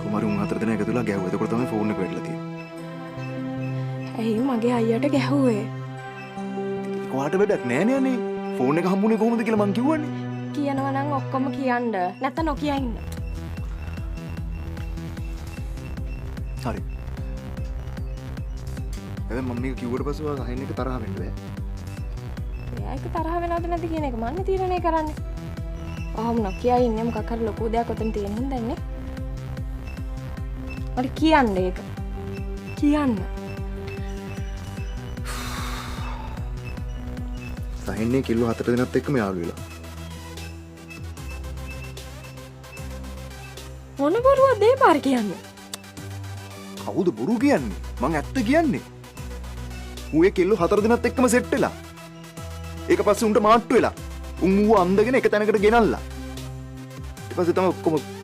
කොහොම හරි උන් හතර දෙනා එකතු වෙලා ගැහුවා. එතකොට තමයි ෆෝන් එක වැටිලා තියෙන්නේ. ඇයි මගේ අයියට ගැහුවේ? ඒක ඔයාට වැඩක් නෑනේ අනේ. ෆෝන් එක හම්බුනේ කොහොමද කියලා මං කිව්වනේ. කියනවා නම් ඔක්කොම කියන්න. නැත්තම් නොකිය ඉන්න. හරි. හැබැයි මම මේක කිව්වට පස්සේ ඔයා අහින්න එක තරහ වෙන්න බෑ. එයා එක තරහ වෙනවද නැද්ද කියන එක මන්නේ තීරණය කරන්නේ. ඔහොම නොකිය ඉන්නේ මොකක් හරි ලොකු දෙයක් ඔතන තියෙන හින්දානේ. මට කියන්න ඒක. කියන්න. සහින්නේ කිල්ලෝ හතර දෙනත් එක්කම යාළු වෙලා. මොන බොරුවක්ද ඒ පාර කියන්නේ? කවුද බොරු කියන්නේ? මං ඇත්ත කියන්නේ. ඌ ඒ කෙල්ලෝ හතර දෙනත් එක්කම සෙට් වෙලා. ඒක පස්සේ උන්ට මාට්ටු වෙලා. උන් ඌව අන්දගෙන එක තැනකට ගෙනල්ලා. ඊට පස්සේ තමයි ඔක්කොම